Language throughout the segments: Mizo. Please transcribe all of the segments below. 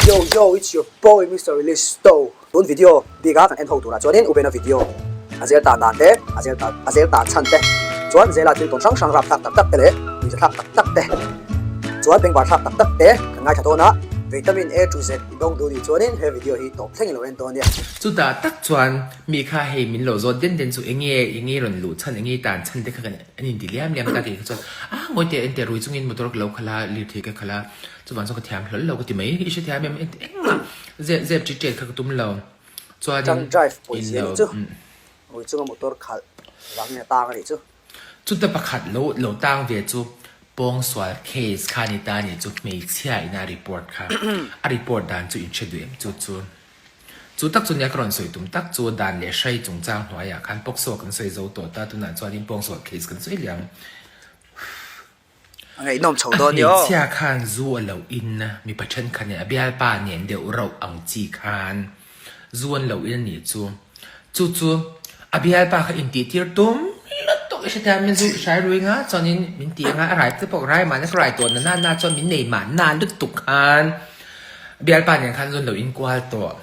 Yo yo it's your boy Mister Listo tun video bik a kan en ho turah chuanin Ubena video a zel tan dan te a zel tan a zel tan chhan te chuan zela thil tawn hrang hrang rap thlak tak tak te leh nuihza thlak tak tak te chuan bengvar thlak tak tak te kan ngaithla dawn a vitamin A to Z i dawng duh nih chuanin he video hi tawp thleng i lo en dawn nia. Chutah tak chuan mi kha hei min lo zawt den den chu enge enge rawn luh chhan enge tan chhan te kha kan an inti liam liam ta tih kha chuan a ngawi teh en teh rui chungin motor ka lo khalh a lirthei ka khalh a chuvang chuan ka thiam hlawl lo ka ti mai i hrethiam em engti engmah zep zep ṭi ṭet kha ka tum lo chuanin Truck drive in pawisa lo anih chu rui chunga motor khalh vangin a tang anih chu. Chuta pakhat lo lo tang ve chu pawngsual case kha ni ta anih chu hmeichhia ina report kha a report dan chu in hre duh em chu chu. Chu tak chu nia ka rawn sawi tum tak chu dan leh hrai chungchang hnuaiah khan pawksaw kan sawi zo tawh ta tunah chuanin pawngsual case kan sawi liam. A ngaihnawm chho A dawn ni aw. hmeichhia khan zu a lo in a, mipa thenkhat nen a bialpa nen deuh rauh ang chi khan zu an lo in a nih chu. Chu chu a bialpa kha intihtir tum lutuk i hrethiam in zu i hrai rui nga chuanin min ti anga a rai te pawh rai mahna ka rai tawh na na chuan min nei mahna lutuk khan bialpa nen khan zu an lo in kual tawh.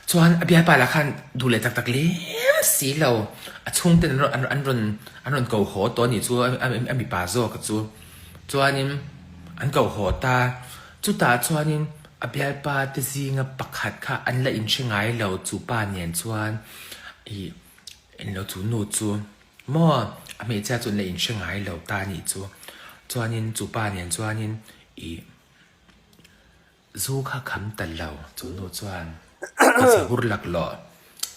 Chuan a bialpa lah khan duh leh tak tak lem si lo, a chhungten an rawn an rawn an rawn ko haw tawh a nih chu a mipa zawk chu. Chuanin an ko haw ta, chutah chuanin a bialpa te zinga pakhat kha an la inhre ngai lo chu pa nen chuan ih englo chu nu chu maw a hmeichhia chu an la inhre ngai lo ta a nih chu. Chuanin chu pa nen chuanin ih. Zu kha kham ta lo, chu nu chuan hmeichhe hur laklawh,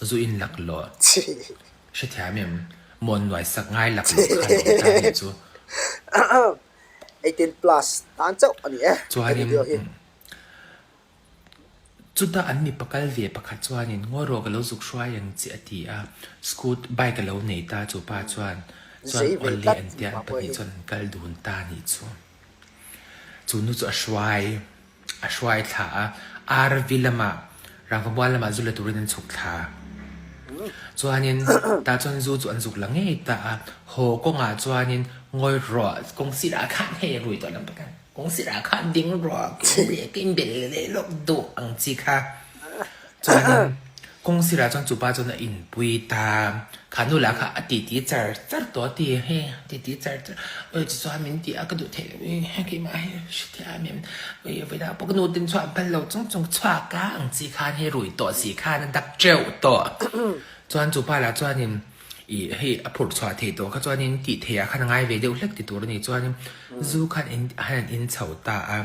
zu in laklawh, hrethiam em, mawn nuai sak ngai laklawh kha lo ta nih chu. 18 plus tan chauh a ni e he Chuanin video hi. chuta an mipa kal ve pakhat chuanin ngawi rawh ka lo zuk hruai ang che a ti a, scoot bike a lo nei ta chu pa chuan, chuan Zei ve awle tlat an tia mipa an pawh pahnih hi. chuan an kal dun ta nih chu. Chu nu chu a hruai a hruai thla a, RV lamah rangvamual lamah zu la turin an chhuk thla. Chuanin tah chuan zu chu an zuk la ngei ta a, haw kawngah chuanin ngawi rawh kawng sirah khan hei a rui tawh lam pakhat kawng sirah khan ding rawh ka inbel leh lawk duh ang chi kha. Chuanin kawng sirah chuan chupa chuan a inpui ta, kha nu lah kha a titi char char tawh a ti, hei a titi char char, awi chi chuan min ti a ka duh theih loh i keimah hi hrethiam em, awi vawilah pawh ka nu ten chhuah an phal lo chung chung chhuak a ang chi khan hei rui tawh si khan a dak teuh tawh. Chuan chupa lah chuanin ih hei a phurh chhuah theih tawh kha chuanin tih theih ah khan a ngai ve deuh hlek ti tur a ni chuanin zu khan in han in chho ta a.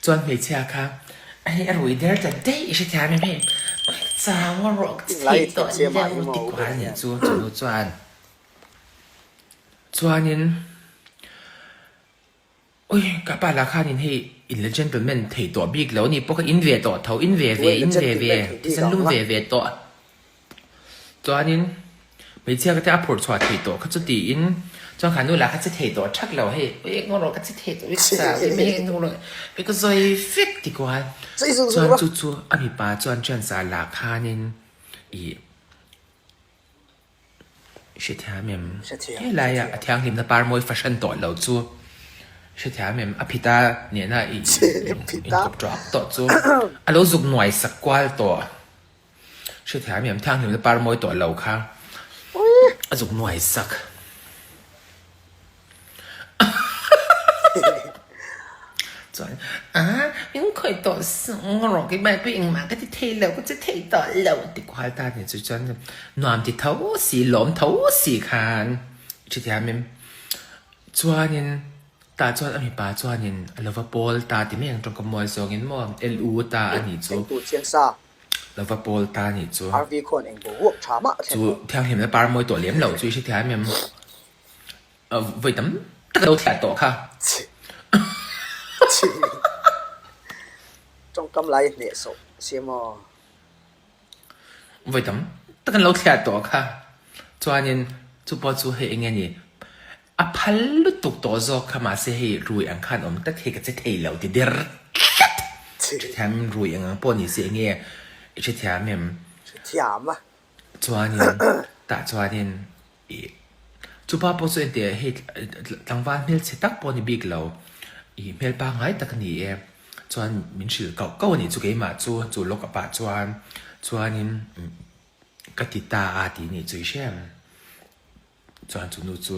Chuan hmeichhia kha hei a rui der ta daih i hrethiam em hei chau a rawh ka Lai thei tawh thiam chiam ah lo hi maw ti u kual ber nih hian. chu chu nu chuan chuanin ui ka pa lah khanin hei in la gentleman thei tawh bik lo ni pawh kha in ve tawh tho in ve ve Tuai la in ve ve gentleman thei bik thisen ang lum a. ve ve tawh Chuanin hmeichhia ka te a phurh chhuah thei tawh kha chu tiin chuan kha nu lah kha che thei tawh thak lo hei ui ngaw rawh ka che thei tawh ui ka chau ui mai ngaw rawh ui ka zawi vek ti kual chuan chu chu a mipa chuan chance ah lah khanin ih hrethiam em helai ah a thianghlimna par mawi fahran tawh lo chu hrethiam em a phita nena ih inkawp tawk tawh chu a lo zuk nuai sak kual tawh. Hrethiam em thianghlimna par mawi tawh lo kha a zuk nuai sak. Chuan a min khawih tawh suh rawh ki mai pawh engmah ka ti thei lo ka che thei tawh lo ti kual ta ni chu chuan nuam ti tho si lawm tho si khan hrethiam em chuanin tah chuan a mipa chuanin a lo va pawl ta ti mai ang tawngka mawi zawngin maw lu ta a nih chu. Engtur chiang sa. Lo va pawl ta nih chu. RV khuan eng boruak tha mah a thlen Chu lo. thianghlimna par mawi tawh lem lo chu i hrethiam em? Vawi tam tak a lo thliah tawh kha. Chhi. Chhi. Tawngkam lai hneh sawh si maw? Vawi tam tak an lo thliah tawh kha. Chuanin chu pawh chu hei eng nge ni? A phal lutuk tawh zawk kha mahse hei rui ang khan awm tlat hei ka che thei lo ti der tlat. Hrethiam em rui eng ang pawh ni se enge i hrethiam em? Hrethiam a. Chuanin tah chuanin ih chupa pawh chu engtiah hei tlangval hmelchhe tak pawh ni bik lo. I hmel pangngai tak a ni e. Chuan min hrilh kauh kauh a nih chu keimah chu, chu lock up ah chuan chuanin ka ti ta a tih nih chu i hre em? Chuan chu nu chu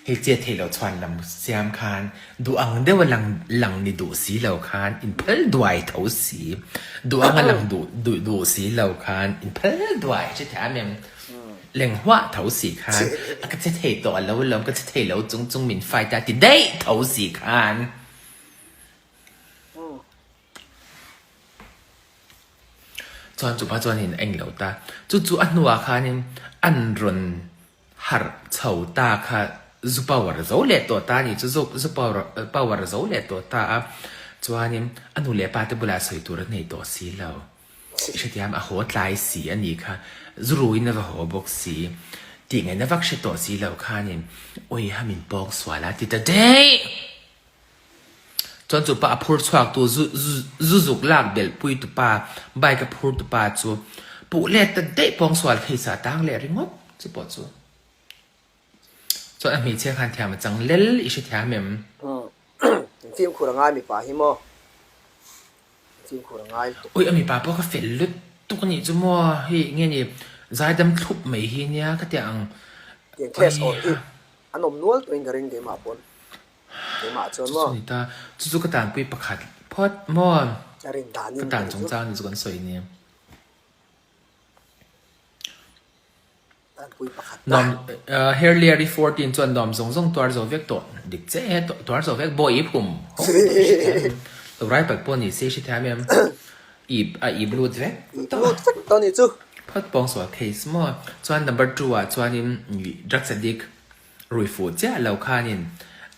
hei chet theih loh chhuan lam siam khan duh ang deuh a lang lang ni duh si lo khan inphal duai tho si, duh anga lang duh duh duh si lo khan inphal duai hre thiam em? Leng huah tho si khan a ka che thei tawh a lo lawm ka che thei lo chung chung min fight a ti daih tho si khan. Chuan chupa chuanin a englo ta. Chu chu a hnuah khanin an rawn harh chho ta kha zu power zo leh tawh ta a ni chu zu zu power power zo leh tawh ta a. Chuanin a nu leh pa te bulah sawi tur a nei tawh si lo. I hrethiam a haw tlai si a nih kha. Zu ruin a va haw bawk si. Tih ngaihna vak hre tawh si lo khanin awi ha min pawng sual a ti ta daih! Chuan chu pa a phur chhuak tu zu zu zuk lak belh pui tu pa bike a phur tu pa chu puh let ta daih pawng sual case ah tang leh ringawt chu pawh chu chuan a hmeichhia khan thiam a chang lel i hrethiam em? In fimkhur a ngai mipa hi maw? In fimkhur a ngai lutuk. Ui a mipa pawh ka fel lutuk a nih chu maw hei nge ni zaidam thlup mai hi nia ka tia ang Tiang case awm hi an awm nual tawhin ka ring keimah pawn. Keimah chuan maw? Chu chu ni ta. Chu chu ka tanpui pakhat phawt maw? A rin dan in Ka tan chungchang ni chu kan sawi ni. Tanpui pakhat ta. Nuam Herliary 14 chuan nuam zawng zawng tuar zo vek tawh. Dik che e, tuar zo vek. Bawi ip hum hawk tawh i hrethiam em? Lo rai palh pawh ni se i hrethiam em? Ip a ip lut vek tawh. Ip lut vek tawh ni chu. Phawt pawngsual case maw? Chuan number 2 ah chuanin drugs addict Rui fuh chiah lo khanin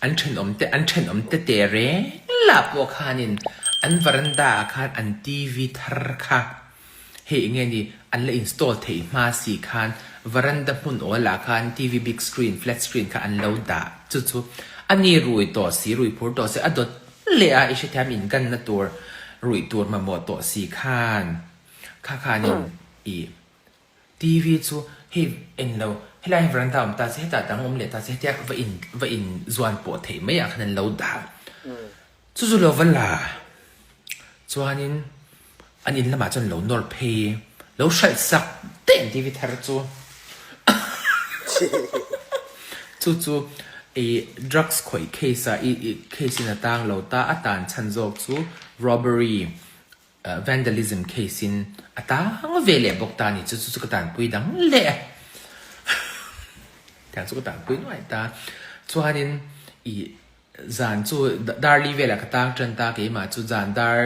an thenawm te an thenawm te teh reng lah pawh khanin an veranda ah khan an TV thar kha hei enge ni an la install theih hma si khan veranda hmun awl ah khan TV big screen flat screen kha an lo dah chu chu a ni rui tawh si rui phur tawh si a dawt leh a i hrethiam in ganna tur ruih tur mamawh tawh si khan kha khanin ih TV chu hei en lo, helai hi veranda awm ta che, hetah dang awm leh ta che, hetia va in va in zuan pawh theih mai ah khan an lo dah. Chu chu lo va la chuanin an in lamah chuan lo nawr phei, lo hralh sak daih an TV thar chu. Chu chu ih drugs khawih case ah ih ih case in a tang lo ta, a tan chhan zawk chu robbery Vandalism case in a tang ve leh bawk ta a ni chu chu chu ka tanpui dang leh tiang chu ka tanpui nuai ta chuanin ih zan chu darli velah ka tang tan ta keimah chu zan dar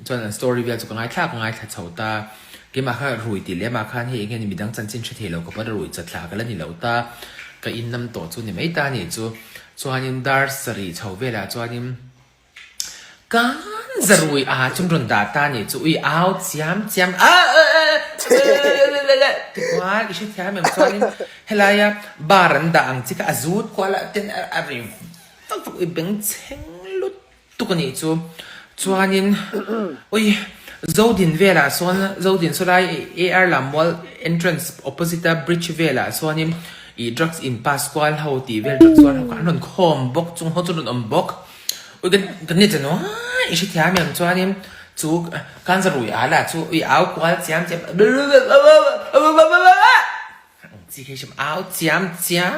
chuan an story vel chu ka ngaithla ka ngaithla chho ta keimah kha rui tih leh amah khan hei eng nge ni midang chanchin hre thei lo khawpa rui chatthla ka la ni lo ta ka innam tawh chu ni mai ta a ni chu chuanin dar sarih chho velah chuanin. Kan zarui a chung rawn dah ta nih chu ui au chiam chiam a tikual i hrethiam em chuanin helaia bar an dah ang chi kha a zut kual ah ten a ri vak vak ui bengchheng lutuk a nih chu chuanin ui Zodin velah sawn Zodin sawlai AR Lammual entrance opposite a bridge velah chuanin ih drugs in pass kual ho tih vel drugs zuar ho kha an rawn khawm bawk chung ho chu an rawn awm bawk. Ui kan kan ni chan uai i hrethiam em chuanin chu kan zarui a lah chu ui au kual chiam chiam ang chi khi hrim au chiam chiam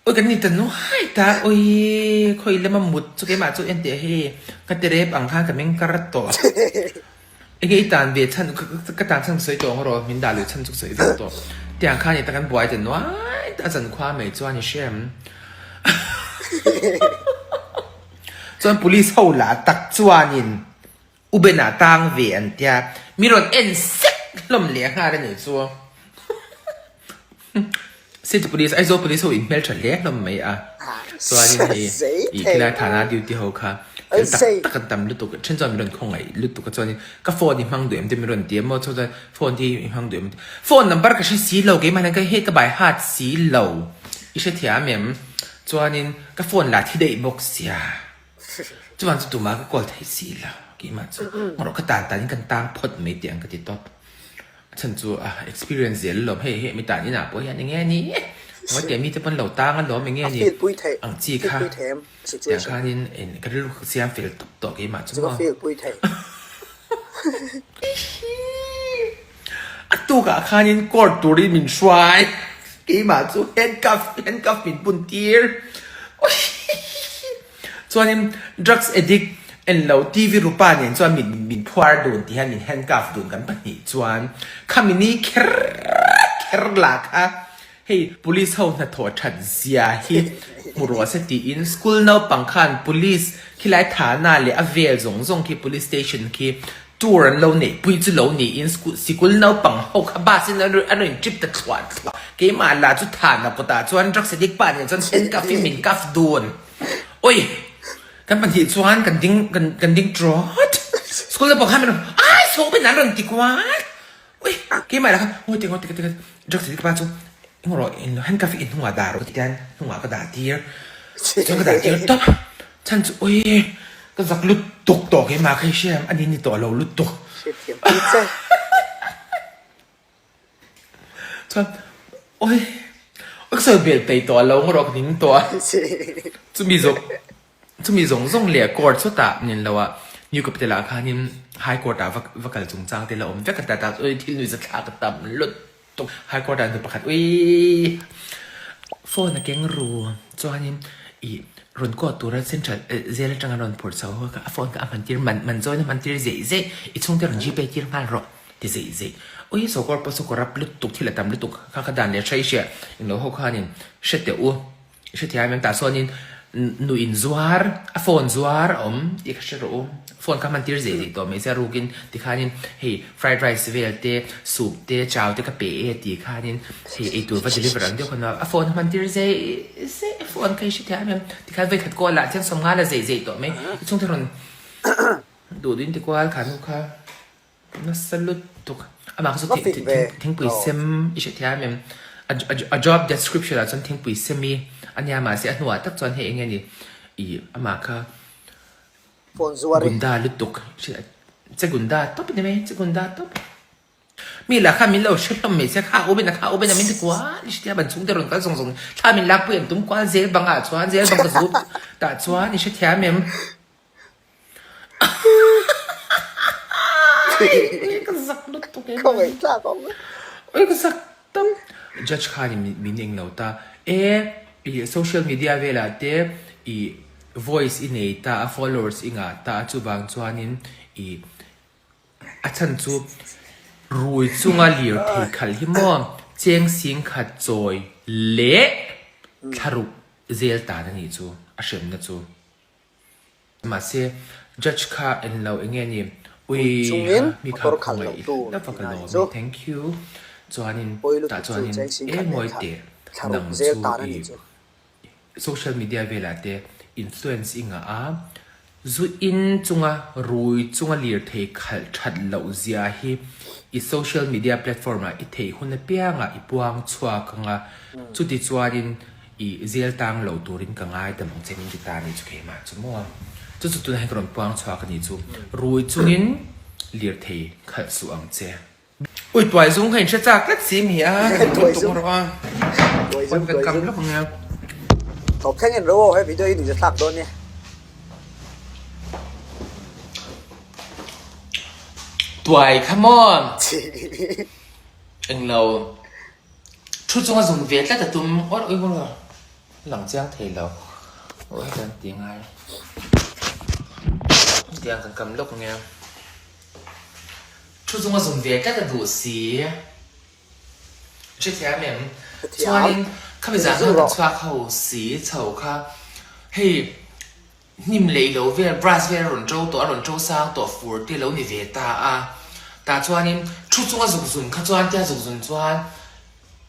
ui kan ni ta nuai ta ui khawi lama mut chu keimah chu en teh hei ka ti rep ang khan ka meng kar tawh. Enge i tan ve chhan ka tan chhan ka sawi tawh ang rawh min dah luih chhan chu ka sawi vek tawh tiang khan i ta kan buai ta nuai ta a chan khua mai chuan i hre em chuan police ho lah tak chuanin u Ben ah tang ve an tia mi rawn en sek hlawm leh nghal a nih chu. City Police, Aizawl Police ho in hmeltha hle hlawm mai a, chuanin hei ih khilai thana duty ho kha fel tak tak an tam lutuk, then chuan min rawn khawngaih lutuk a chuanin ka phone i hmang duh em te min rawn ti a maw chuan chuan phone hi i hmang duh em phone number ka hre si lo keimah hian hei ka by heart si lo i hrethiam em chuanin ka phone lah thi daih bawk sia chuvang chu tumah ka call thei si lo keimah chu ngarawh ka tan tanin kan tang phawt mai tih ang ka ti tawp. A chhan chu a experience zel alawm hei hei mi tan inah pawh hian enge a ni. Ngawi teh mite pawn lo tang alawm enge ni ang chi kha tiang khanin ka rilru ka siam fel tawp tawh keimah chu maw. A tukah khanin court turin min hruai keimah chu handcuff handcuff min bun tir chuanin drugs addict en lo TV rupa nen chuan min min phuar dun ti hian min handcuff dun kan pahnih chuan khami ni kher kher lah kha Hei police ho hnathawh that zia hi hmu rawh se tiin school naupang khan police khilai thana leh a vel zawng zawng khi police station khi tour an lo neih pui chu lo niin sikul naupang ho kha bus in an rawn trip ta thluah thluah keimah lah chu thana kawtah chuan drugs addict pa nen chuan handcuff in min cuff dun oi kan pahnih chuan kan ding kan ding trawt school naupang khan min rawn ai chhawpin an rawn ti kual. Ui, keimah lah kha ngawi teh ngawi teh ka ti ka drugs addict pa chu eng rawh in handcuff hi in hnungah dah rawh ka ti hian hnungah ka dah tir chuan ka dah tir tawp chhan chu ui ka zak lutuk tawh keimah kha i hria em ani ni tawh lo lutuk chuan ui ka sawi belh peih tawh lo ngaw rawh ka ning tawh a chumi zawh. Chumi zawng zawng leh court chawtah nen loah New Capital ah khanin High Court ah va va kal chungchang te la awm vek a ta ta ui thil nuihza thlak a tam lutuk High Court ah nu pakhat uii phone a keng ru chuanin ih rawn court tura central jail atanga rawn phurh chho ho kha a phone kha a hman tir man man zawn a hman tir zeih zeih i chhungte rawn gpay tir nghal rawh ti zeih zeih ui sawrkar pawh chu corrupt lutuk thil a tam lutuk kha kha dan leh hre hriat englo ho khanin hre teh u. I hrethiam em? Tah chuanin nu in zuar, a phone zuar a awm tih kha hre rawh u. Phone kha hman tir zeh zeh tawh mai che a rukin tikhanin hei fried rice vel te, soup te, chow te ka pe e tih khanin hei eitur va deliver ang deuh khan a phone hman tir zeh zeh phone kha i hrethiam em? Tikhan vawikhat call ah chian sawmnga la zeh zeh tawh mai. I chhungte rawn duh duhin tikual kha nu kha. Nasa lutuk. Amah kha chu thingpui sem i hre thiam em? A job description ah chuan thingpui sem i a nia mahse a hnuah tak chuan hei enge ni ih amah kha gunda lutuk che gunda tawp a ni mai che gunda tawp. Mi lah kha min lo hre hlawm mai che kha u bena kha u bena min ti kual i hre thiam an chhungte rawn kal zawng zawng thla min lakpui an tum kual zel bangah chuan zel bang ka zut tah chuan i hre thiam em? Ka zak lutuk em. Khawngaih tlak awm. Oi ka zak tam. Judge khan in min eng lo ta. E i social media velah te i voice i nei ta a followers i ngah ta a chuvang chuanin i a chhan chu rui chunga lirthei khalh hi maw cheng sing khat chawi leh thlaruk zel tan a nih chu a hremna chu. Mahse, judge kha en lo enge ni? Ui Ui, chungin mi kha motor khalh khawngaih loh i tur hla vak tihna alawm ni e, chu. thank you. Chuanin, Pawi tah lutuk chu chuanin cheng sing e khat leh ngawi thla teh, thlaruk nang zel chu tan a i nih chu. social media velah te influence i ngah a, zu in chunga rui chunga lirthei khalh that loh zia hi i social media platform ah i theih hun apiangah i puang chhuak ang a, chuti chuanin I zel tang lo turin ka ngai ta mawng che min ti ta anih chu keimah chu maw. Chu chu tunah hian ka rawn puang chhuak anih chu. Rui chungin lirthei khalh suh ang che. Ui tuai zung kha in hre chak tlat si mi a, kan Tuai tuk zung. rawh a. Tuai Pawn zung kan tuai kam zung. lawk ang e. Tawp thleng in ro aw he video hi nuihza thlak dawn nia. Tuai kha maw. Englo. Thu chunga zun ve tlat a tum awr awr awr a lang chiang thei lo aw heta an ti ngai hetiang kan kam lawk ania thu chunga zun ve tlat a duh si hrethiam em chuanin khami zan khan ka chhuak ho si chho kha hei Hnim lei lo vel, grass vel a rawn ṭo tawh, a rawn ṭo sang tawh fur te lo ni ve ta a. Tah chuanin thu chunga zuk zun kha chuan tia zuk zun chuan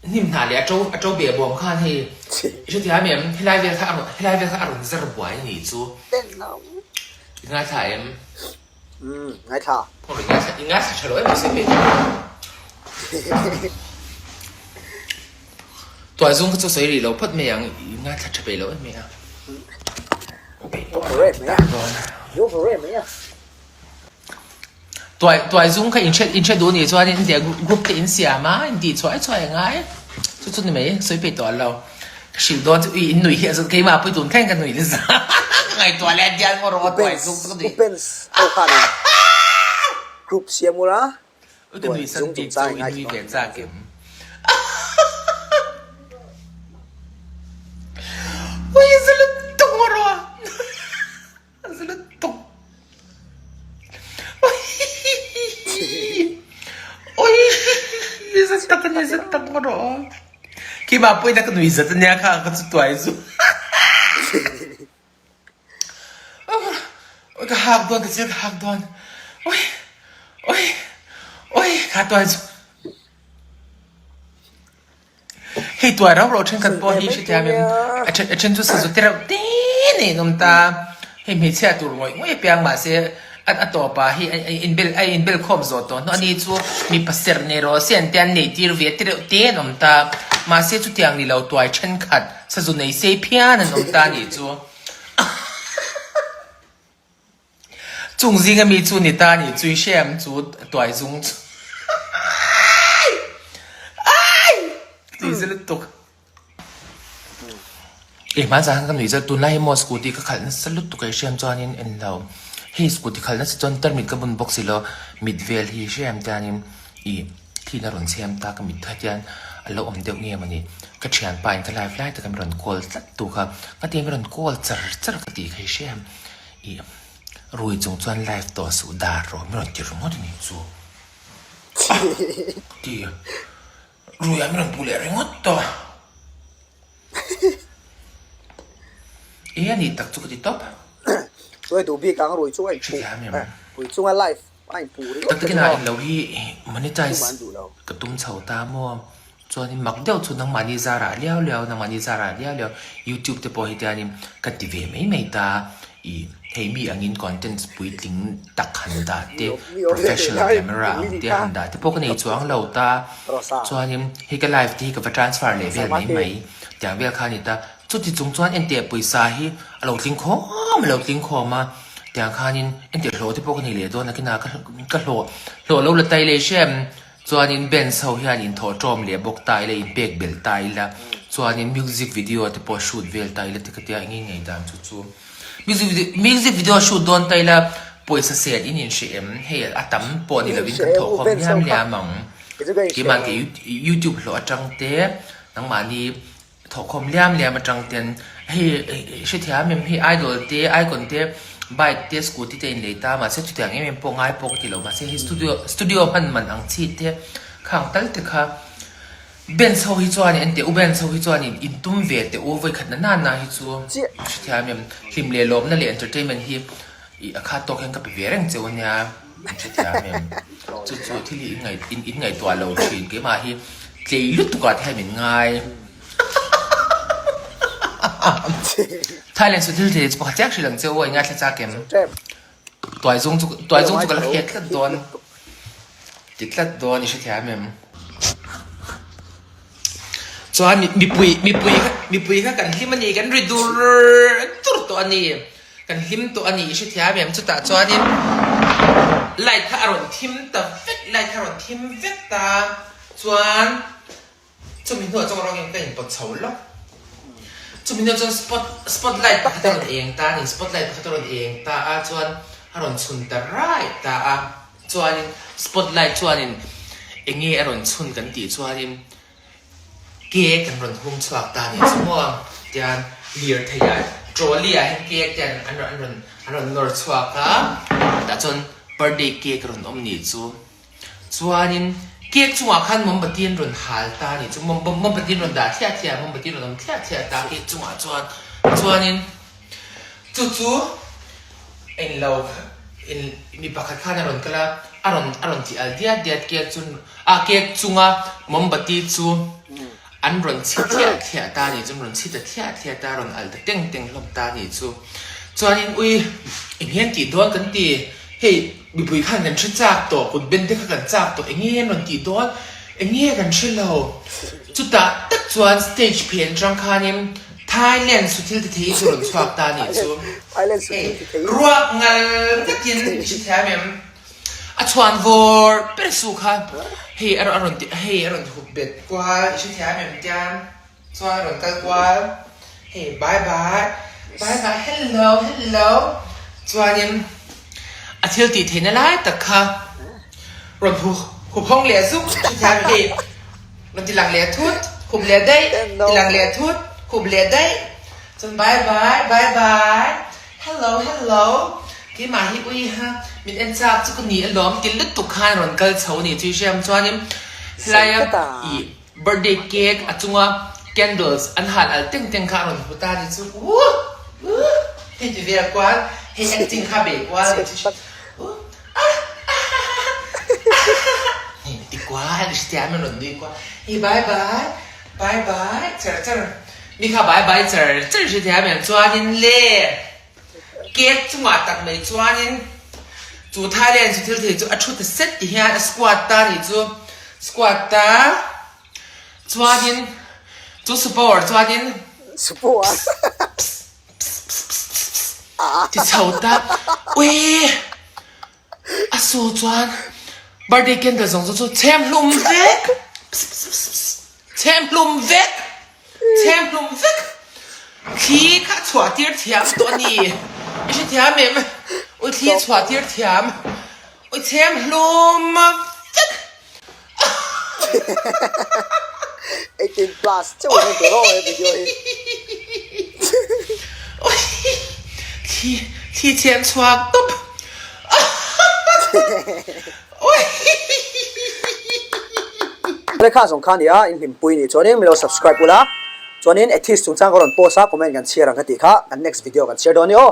hnim hnah leh a ṭo a ṭo beh bawm khan hei i hrethiam em? Helai vel kha a rawn helai vel kha a rawn zar buai a nih chu. I ngaithla em? Umm, ngaithla. Aw i ngaithla i ngaithla ṭha lo em mahse hei Tuai zung kha chu sawi rih lo phawt mai ang, i ngaithla ṭha peih lo em mai a. Tuai tuai zung kha in hre in hre duh nih chuan in tia group te in siam a, in tih chhuai chhuai a ngai. Chu chu ni mai, sawi peih tawh lo. Ka hrilh dawn chu ui in nui hi a zawt keimah pui tun thleng ka nui nasa ka ngaihtuah leh dial maw rawh tuai zung chu ka nui. Upens ho khan in group siam ula Ui ka tuai nui san zung bik chungchang chu i i nui ngaithla ve dawn. chak em. Ui za lutuk maw rawh. Za lutuk. Ui za tak ani za tak maw rawh. Keimah pawhin a ka nui zat ania kha ka chu tuai zu. Ui ka hak dawn ka chil ka hak dawn. Ui ui ui kha tuai chu. Hei tuai rau rau thenkhat pawh hi hrethiam em a then a then chu sazu te reuh te nei an awm ta. Hei hmeichhia tur ngawih ngawih apiang mahse a a tawpah hi a a inbel a inbel khawm zawh tawh hnu a ni chu mipa serh nei rawh se an tia an nei tir ve te reuh te an awm ta. Mahse chutiang ni lo tuai thenkhat sazu nei sei phian an awm ta a nih chu. Chung zinga mi chu ni ta nih chu i hre ang chu tuai zung chu Ai! Tui za lutuk. Ei hmanzah khan ka nui zat tunlai hi maw scooty ka khalh nasa lutuk a i hriam chuanin en lo. Hei scooty khalh nasa chuan tarmit ka bun bawk si lo mit vel hi hriam tianin i thihna rawn chhem ta ka mit hetian a lo awm deuh nge mawni ka thianpa in ka live lai taka mi rawn call tlat tu kha ka ti a mi rawn call char char ka tih kha i hriam. Ih, rui chung chuan live tawh suh dar rawh min rawn ti ringawt a nih chu. Ah! Ka ti a, ruiah min rawn puh leh ringawt tawh. E a nih tak chu ka ti tawp. Chuai duh bik ang rui chung a inpuh, rui chunga live a inpuh ringawt Tak takin a englo hi monetize ka tum chho ta maw? Chuanin mak deuh chu nangmahni zarah liau liau, nangmahni zarah liau liau YouTube te pawh hi tianin ka ti ve mai mai ta. Ih, hei mi angin contents puitling tak han dah te, professional camera ang te han dah te pawh ka nei chuang lo ta. Chuanin hei ka live te hi ka va transfer leh vel mai mai tiang vel kha a ni ta. Chuti chung chuan enteh pawisa hi a lo tling khawm, a lo tling khawm a, tiang khanin enteh hlawh te pawh ka nei leh dawn a, kina ka hlawh hlawh lo la tai leh hrem. Chuanin bands ho hian inthawh ṭawm leh bawk ta ila, inpek belh ta ila, chuanin music video te pawh shoot vel ta ila ti ka tia eng ngei dan chu chu. Music video music video shoot dawn ta ila pawisa set in inhre em? Hei a tam pawh ni lovin kan thawh khawm liam liam ang. Keimah ke youtube hlawh atang te nangmahni Thawhkhawm liam liam atang ten hei hrethiam em hei idol te icon te bike te scooty te in lei ta mahse chutiang em em pawh ngai pawh ka ti lo mahse hei studio studio hman man ang chi te khang tal te kha bench ho hi chuan in teh u bench ho hi chuan in in tum ve teh u vawikhat na na na hi chu hrethiam em hlim leh lawmna leh entertainment hi ih a khat tawk hian ka pe ve reng cheu ania. Min hrethiam em? Chu chu thil hi in in ngaihtuah lo thin keimah hi tlei lutuk ah te hian min ngai. Thailand chu thil thei chu pakhat chiah hrilh ang che u a in ngaithla chak em? Tuai zung chu tuai zung chu ka la hriat tlat dawn ti tlat dawn i hrethiam em? Chuan mipui mipui mipui kha kan hlim a ni kan ri dur dur tawh a ni. Kan hlim tawh a ni i hrethiam em? Chutah chuanin light kha a rawn thim ta vek, light kha a rawn thim vek ta chuan chumi hnuah chuan rawngin ka inpawt chho lawk. Chumi hnuah chuan spot spot light pakhat a rawn eng ta a ni, spot light pakhat a rawn eng ta a chuan a rawn chhun ta raih ta a, chuanin spot light chuanin eng nge a rawn chhun kan tih chuanin Cake an rawn hung chhuak ta a nih chu maw? Tian lirthei ah trolley ah hian cake te an rawn an rawn an rawn nawr chhuak a, tah chuan birthday cake a rawn awm nih chu. Chuanin cake chungah khan mawmbati an rawn hal ta a nih chu, mawmbati an rawn dah thliah thliah a, mawmbati an rawn awm thliah thliah ta cake chungah chuan. Chuanin chu chu englo in mi pakhat khan a rawn kal a, a rawn a rawn ti al diat diat cake chu A cake chunga mawmbati chu an rawn chhi thliah thliah ta a nih chu, an rawn chhi ta thliah thliah ta, a rawn alh ta teng teng hlawm ta a nih chu. Chuanin ui, eng hian tih dawn kan ti, hei mipui khan kan hre chak tawh, kut ben te kha kan chak tawh, eng nge an rawn tih dawn, eng nge kan hre lo. Chutah tak chuan stage phen atang khanin Thailand su thil ti thei chu rawn chhuak ta a nih chu. Hei, ruak ngal ngatin i hre thiam em? A chhuan vawr ber su kha hei a rawn ti hei a rawn hup bet kual i hrethiam em tian. Chuan a rawn kal kual, hei bye bye, bye bye, hello, hello. Chuanin a thil tih theihna lai tak kha rawn hu hup hawng leh zuk hrethiam hei rawn ti lang leh thut, hup leh daih, ti lang leh thut, hup leh daih. Chuan bye bye, bye bye, hello, hello. Keimah hi ui ha, min en chak chu ka ni alawm ti lutuk khan rawn kal chho a ni chu i hriam chuanin helaia ih Birthday cake a chunga candles an hal al teng teng kha a rawn hmu ta ni chu uh uh hei ti vel kual hei acting kha bei kual ni chu uh ah ah hei ti kual ni hritia min rawn nui kual hei bye bye bye bye char char mi kha bye bye char char hritia men chuanin le Cake chungah tak mai chuanin chu Thailand chu thil thei chu a thu ta set ti hian a squat ta nih chu squat ta chuanin chu super chuanin ti chho ta ui a su chuan birthday candle zawng zawng chu chhem hlum vek chhem hlum vek. Chhem hlum vek. Thli kha chhuah tir thiam tawh a ni. I hre thiam em? Ui thli chhuah tir thiam. Ui chhem hlum vek. 18 plus chauh in en tur aw he video hi. Ui thli thli chhem chhuak tawp. Lekha zawng kha nia in hlimpui nih chuanin min lo subscribe ula chuanin atheist chungchang ka rawn post a comment kan chhiar ang ka tih kha kan next video kan chhiar dawn ni aw.